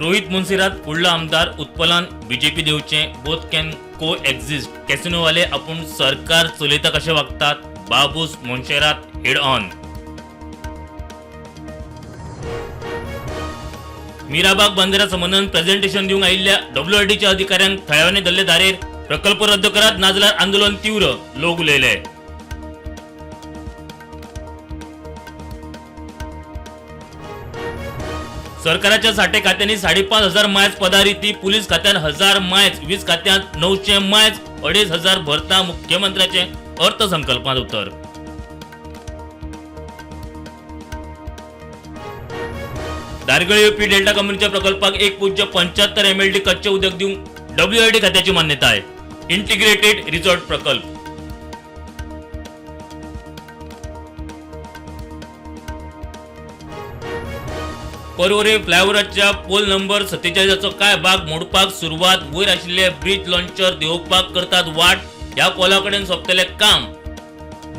रोहित मोन्सेरात फुडलो आमदार उत्पलान बीजेपी देवचे. बोथ can को एक्झिस्ट. कॅसिनोवाले आपूण सरकार चलयता कशे वागतात? Babush Monserrate head on. मिराबाग बंदरा संबंदान प्रेझेंटेशन दिवंक आयिल्ल्या डब्ल्यूआरडीच्या अधिकाऱ्यांक थळाव्यांनी धरले धारेर. प्रकल्प रद्द करात, नाजाल्यार आंदोलन तीव्र, लोक उलयले. सरकाराच्या साठे खात्यांनी 5,500 मायज पदां रिती. पुलीस खात्यान 1000 मायज, वीज खात्यांत 900 मायज, 2,500 भरता. मुख्यमंत्र्याचे अर्थसंकल्पात उत्तर. दारगळी येवपी डेल्टा कंपनीच्या प्रकल्पाक 1.75 एमएलडी कच्चे उदक दिवंक डब्ल्यूआरडी खात्याची मान्यताय. इंटिग्रेटेड रिसॉर्ट प्रकल्प. पर्वरे फ्लायओव्हराच्या पोल नंबर 47चो काय भाग मोडपाक सुरवात. वयर आशिल्ले ब्रिज लॉन्चर देंवोवपाक करतात वाट. ह्या पोला कडेन सोंपतलें काम,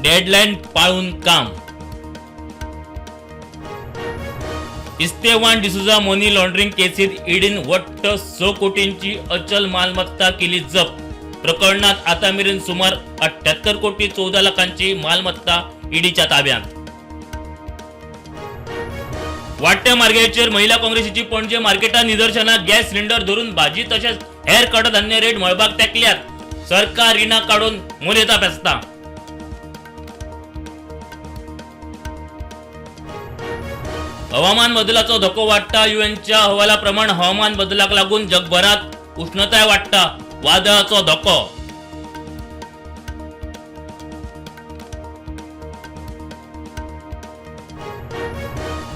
डेडलायन पाळून काम. इस्तेवान डिसोझा मनी लॉन्ड्रिंग केसीत ईडीन वट्ट 6 कोटींची अचल मालमत्ता केली जप्त. प्रकरणात आता मेरेन सुमार 78 कोटी 14 लाखांची मालमत्ता ईडीच्या ताब्यात. वाडट्या मार्गाचेर महिला काँग्रेसीची पणजे मार्केटात निदर्शनां. गॅस सिलिंडर धरून भाजी तशेंच हेर कडधान्य रेट मळबाक तेकल्यात. सरकार रिणां काडून मोलयता पेसता. हवामान बदलाचो धोको वाडटा. युएनच्या अहवालाप्रमाण हवामान बदलाक लागून जगभरात उष्णताय वाडटा, वादळाचो धोको.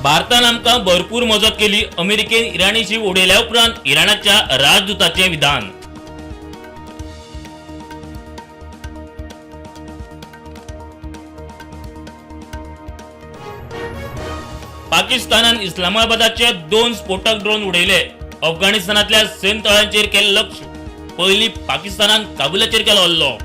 भारतान आमकां भरपूर मजत केली. अमेरिकेन इराणी शीव उडयल्या उपरांत इराणाच्या राजदूताचें विधान. पाकिस्तानान इस्लामाबादाचे 2 स्फोटक ड्रोन उडयले. अफगाणिस्तानांतल्या सैन्य तळांचेर केलें लक्ष. पयलीं पाकिस्तानान काबुलाचेर केलो हल्लो.